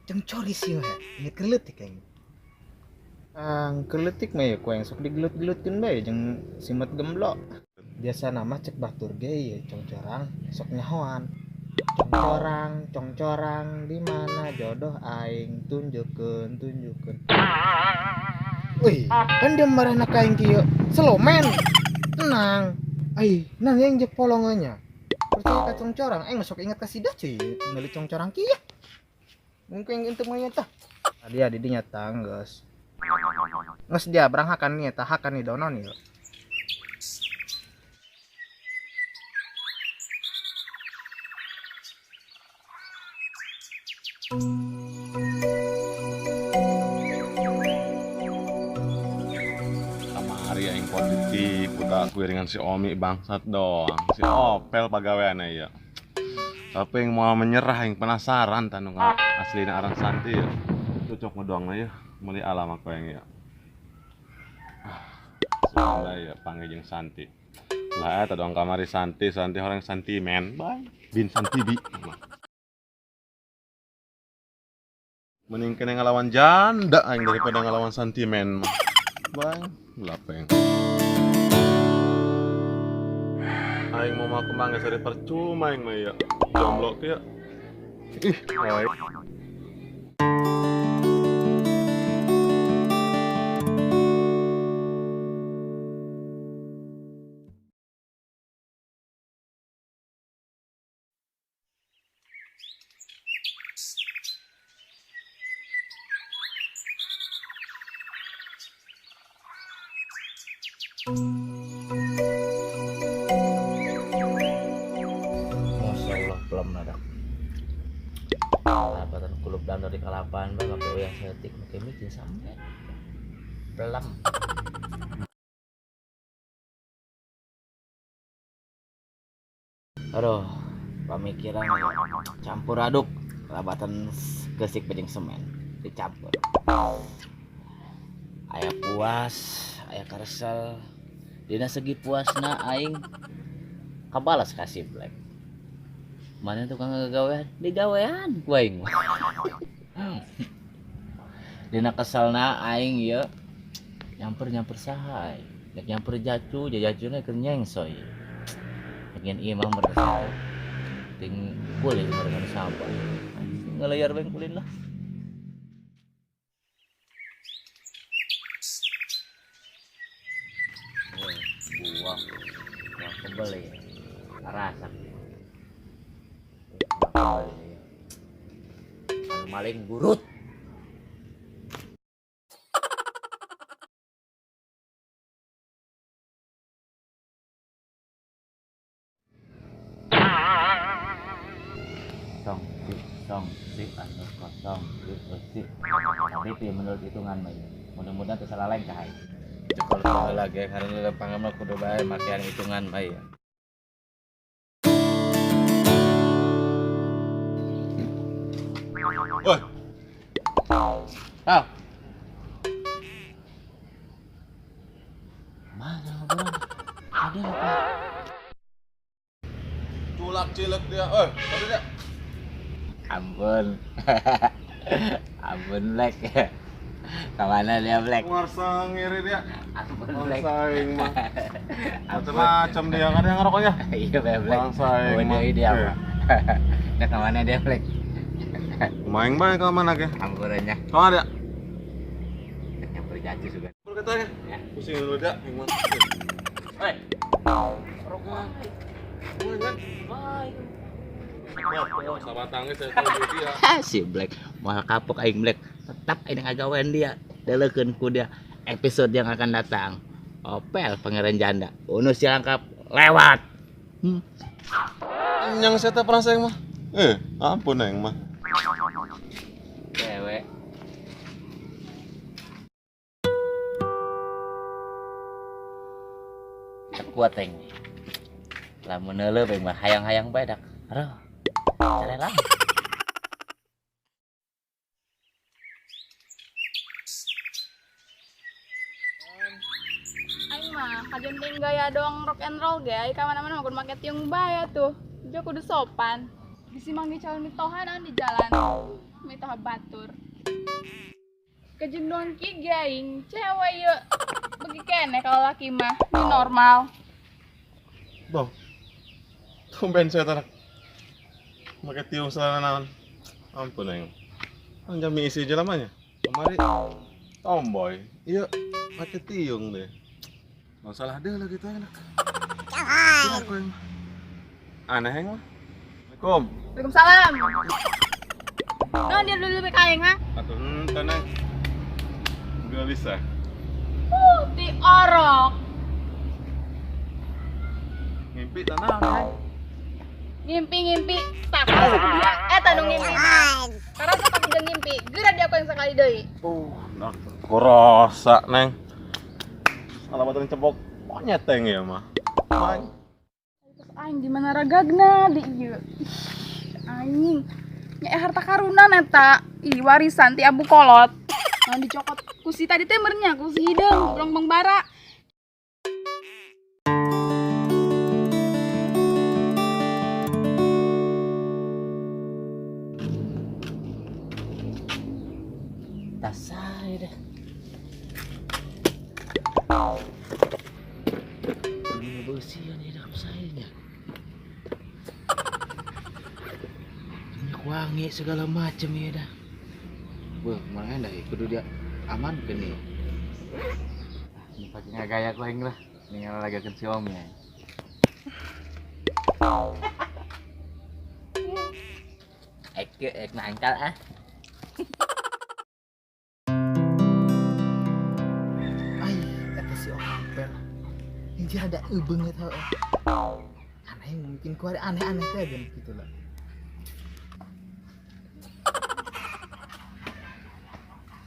Congcori sih he, inget keletik aing. Ang keletik mah ya ku yang sok digelut-gelutkeun bae jeung simet gemblok. Biasa nama cek batur ge ye congcorang sok nyahoan. Congcorang, congcorang di mana jodoh aing tunjukkeun, tunjukkeun. Wih, kan dia marahna ka aing kieu. Slow man. Tenang. Ai, nah yang jek polongannya. Percaya ka congcorang, aing mah sok inget ka si cuy, meuli congcorang kieu. Mungkin untuk monyet tah. Dia di dinya tah geus. Geus dia beranghakan nih tah hakan nih dono nih. Kamari aing positif buta kuiringan si Omi bangsat doang. Si Opel pagaweanna ieu. Tapi yang mau menyerah yang penasaran tanu aslina arang Santi ya. Cocok ngedoang ya, meuli alam aku yang ya. Soalnya ya panggil jeung Santi. Lah eta doang kamari Santi, Santi orang Santi men. Bye. Bin Santi bi. Mending kena ngelawan janda aing daripada ngelawan Santi men mah. Bye. Lapeng. Aing mau mau kemangga sari percuma aing mah ya. Jomblo ya. Ih, oi. Masya Allah, belum nadak. Kalapatan kulub dan dari kalapan, bang, pakai uyang setik, pakai micin sampai belum. Aduh, pemikiran campur aduk, kalapatan gesik bejeng semen dicampur. Ayah puas, ayah karesel. Dina segi puasna aing kabalas kasih black. Mana tukang ngagawean? Digawean ku aing. Dina keselna aing ieu nyamper-nyamper saha aing. Nek nyamper jacu, jajacuna keur nyengsoy. Bagian ieu mah mereka ting kulin mereka sampah. Ngelayar bae kulin lah. Buah, buah kebeli, rasa. Maling burut. Song si song si anu kosong si si. Tapi menurut hitungan mah mudah-mudahan tersalah lengkah. Itu kalau lagi karena lepang mah kudu bae makean hitungan bae. Woi. Ah. Mana ngobrol? Ada apa? Culak cilek dia. Eh, tadi dia. Ampun. Ampun Black. Kamana dia Black? Ngarsa ngiri dia. Ampun Black. Bangsa mah. Macam-macam dia kan yang ngerokoknya. Iya Black. Bangsa mah. Dia apa? Nah, kamana dia Black? Main bae ka mana ge? Ampurannya. Kamana dia? Yang berjanji juga. Berkatanya. Pusing dulu dia, mah. Hei. Rokok. Si Black moal kapok aing Black. Tetap aing ngagawean dia. Deleukeun ku dia episode yang akan datang. Opel Pangeran Janda. Unus lengkap lewat. Yang saya teh pernah sayang mah. Ampun aing mah. Cewek. Kuat aing. Lamun neuleuh aing mah hayang-hayang bae dak. Aduh. Carelang. Aing mah kajon teh gaya doang rock and roll ge, ai ka mana-mana mah kudu make tiung bae tuh. Jo kudu sopan. Bisi manggih calon mitoha naon di jalan. Mitoha batur. Kejenduan ki ge aing, cewek ieu. Begi keneh kalau laki mah, ini normal. Boh. Tumben saya tarak. Make tiung celana naon. Ampun aing. Kan jami isi jelamanya. Kemari tomboy. Iya, make tiung deh. Nggak salah deh lah gitu enak. Jangan. Aneh aing mah. Assalamualaikum. Waalaikumsalam. Naon dia dulu lebih aing ha? Atuh henteu neng. Gak bisa. Ti orok. Ngimpi tanah neng. Ngimpi-ngimpi tak dia eta nu ngimpi mah. Karasa tapi jeung ngimpi, geura dia aku yang sekali deui. Nah, kurosa neng. Alamat cebok monyet teng ya mah. Main. Terus aing di mana ragagna di ieu. Aing nya harta karunan eta. Ih warisan ti Abu Kolot. Nah dicokot ku si tadi teh mernya ku si hideung goblong Bang Bara. Tasai deh. Ini bersih nih dalam sayanya. Minyak wangi segala macam ya dah. Wah, mana dah kudu dia aman ke nih. Ini pakai ngagaya ku aing lah. Ningal lagi ke si Om ya. Ek ek nangkal ah. Si Opel ini ada banget aneh mungkin ku ada aneh-aneh teh ben gitu lah.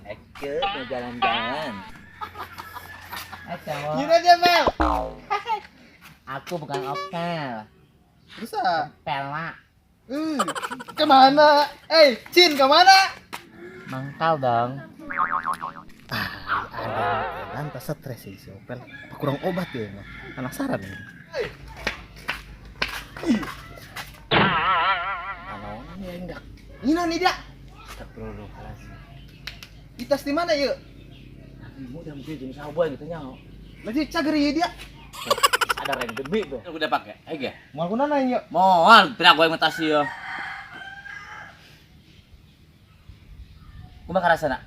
Eke mau jalan-jalan. Gila dia Mel. Aku bukan Opel. Terus ah? Pela. Kemana? Cin kemana? Mangkal dong. Ada lantas stres sih si Opel. Apa kurang obat ya emang? Penasaran ini. Ano ya enggak? Ini nih dia. Astagfirullahaladzim. Itas di mana yuk? Udah mungkin jenis cowboy gitu nya. Lagi cager ya dia. Ada rem demi tuh. Udah pakai. Ayo ge. Moal kuna nanya. Moal, pira gue yang tas ieu. Kumaha karasana?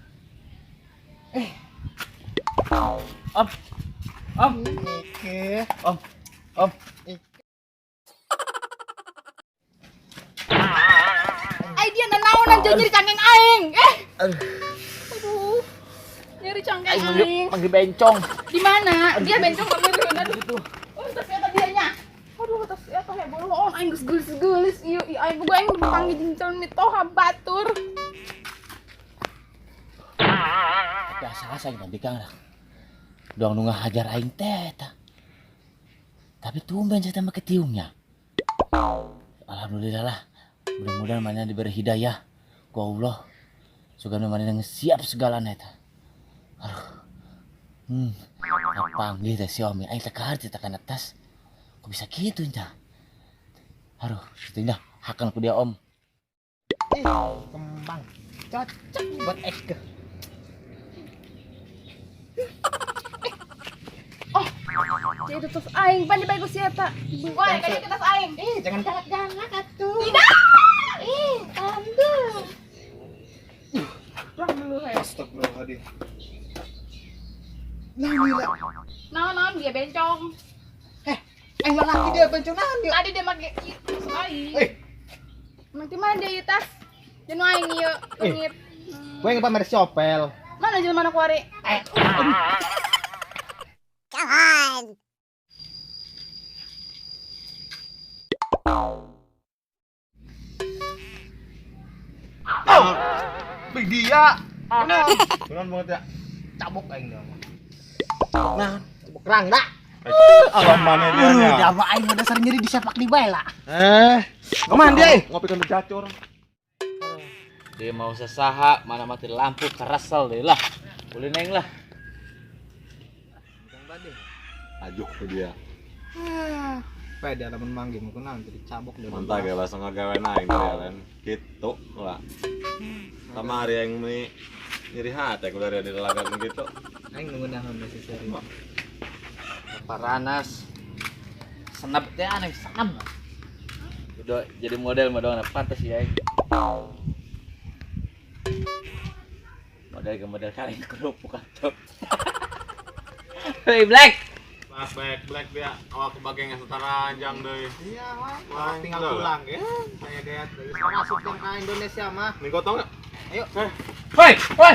Om. Om. Oke. Om. Om. Ai dia nanaonan jeung nyeri cangkeng aing. Aduh. Nyeri cangkeng aing. Manggil bencong. Di mana? Dia bencong pameureun aduh. Oh, tas eta dianya. Aduh, tas eta heboh. Oh, aing geus geulis-geulis ieu. Aing boga aing panggil jeung calon mitoha batur. Tapi asa-asa yang tadi kang lah. Doang nu ngahajar aing teh eta. Tapi tumben saya teh make tiungnya. Alhamdulillah lah. Mudah-mudahan mana diberi hidayah ku Allah. Sugana mana siap segalana eta. Aduh. Kapanggih teh si Omi aing teh kaharti teh kana tas. Kok bisa kitu nya? Aduh, kitu nya hakan ku dia Om. Ih, kembang. Cocok buat Eke. Oh, jadi itu tas aing, pan dibae ku si eta. Wah, kayaknya ke tas aing. Eh, jangan galak-galak atuh. Tidak. Ih, ambil. Pulang dulu he. Astagfirullahaladzim. Nah, gila. Naon naon dia bencong. Eh, aing lalaki dia bencong naon dia. Tadi dia make tas aing. Eh, Nanti mana dia ieu tas? Jeung nu aing ieu leungit. Gue yang pamer si Opel. Mana jelema nu kuari? Eh, Big dia. Kunaon banget ya. Cabok aing dia mah. Nah, cabok rangda. Alam mana dia nya. Udah mah aing mah dasar nyeri disepak di bae lah. Eh, Kumaha dia? Ngopi kan jacur. Dia mau sesaha, mana mati lampu kerasel deh lah. Boleh neng lah. Ajuh ke dia. Peda lamun manggih mah kunaon teu dicabok dia. Mantap ya langsung ngagawe aing tadi kan. Gitu lah. Kamari yang meni nyeri hati aku dari dilagakeun gitu. Aing nu ngeunaheun si seri. Paranas. Senap teh aneh senap. Udah jadi model mah doang pantas ya aing. Model ke model kali kerupuk atuh. Hei Black. Black black dia awak kebagian setara anjang deui. Iya, mah. Tinggal pulang ya. Saya gaya bisa masuk ke Indonesia mah. Minggu tau nggak? Ayo. Hoi, hoi.